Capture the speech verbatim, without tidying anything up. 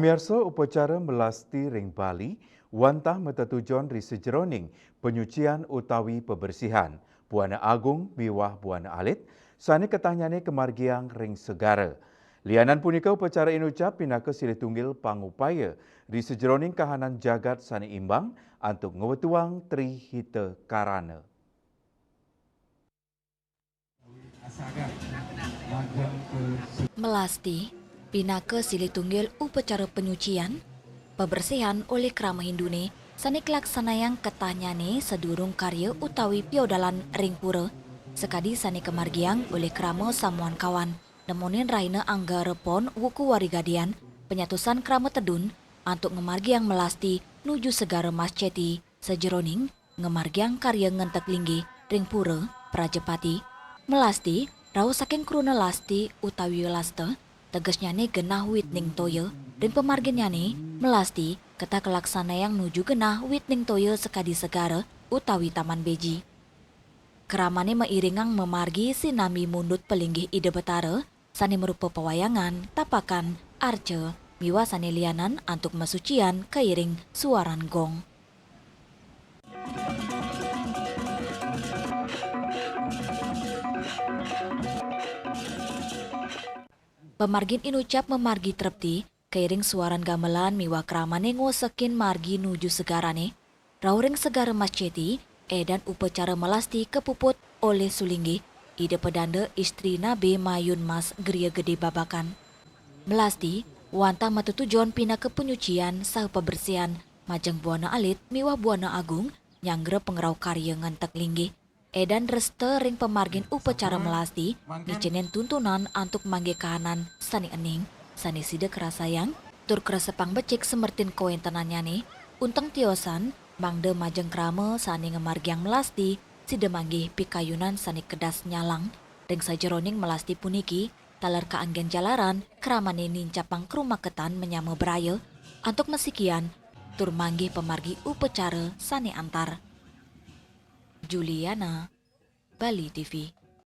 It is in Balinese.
Pamirsa, upacara melasti ring Bali wantah matetujon ri sajeroning panyucian utawi pabersihan Buana Agung miwah Buana Alit sane ketahnyane kamargiang ring segara. Lianan punika, upacara inucap pinaka silih tunggil pangupaya ri sajeroning kahanan jagat sane imbang antuk ngwetuang Tri Hita Karana. Melasti pinaka silih tunggil upacara panyucian, pabersihan olih krama Hindune sane kalaksanayang ketahnyane sadurung karya utawi piodalan ring pura, sakadi sane kamargiang olih krama Samuan Kawan, nemonin rahina Anggara Pon wuku Warigadian, panyatusan krama tedun antuk ngamargiang melasti nuju segara Mas Ceti, sajeroning ngamargiang karya ngentek linggih ring pura Prajapati. Melasti rauh saking kruna lasti utawi lasta, tegesnyane genah witning toya. Ring pamarginnyane, melasti ketah kalaksanayang nuju genah witning toya sakadi segara utawi taman beji. Kramane mairingang mamargi sinambi mundut palinggih Ida Betara, sane marupa pawayangan, tapakan, arca, miwah sane lianan antuk masucian kairing suaran gong. Pamargin inucap mamargi trepti, kairing suaran gamelan miwah kramane ngosekin margi nuju segarane. Rauh ring segara Mas Ceti, edan upacara melasti kapuput olih sulinggih Ida Pedanda Istri Nabe Mayun Mas Griya Gede Babakan. Melasti wantah matetujon pinaka panyucian saha pabersihan majeng Buana Alit miwah Buana Agung nyanggra pangrauh karya ngentek linggih. Edan dresta ring pamargin upacara melasti ngicenin tuntunan antuk manggihin kahanan sane ening, sane sida karasayang, tur kresepang becik samertin kawentenannyane, unteng tiosan mangda majeng krama sane ngamargiang melasti sida manggih pikayunan sane kedas nyalang. Ring sajeroning melasti puniki, taler kaanggen jalaran kramane nincapang karumaketan manyama braya antuk masikian tur manggih pamargi upacara sane antar. Juliana, Bali T V.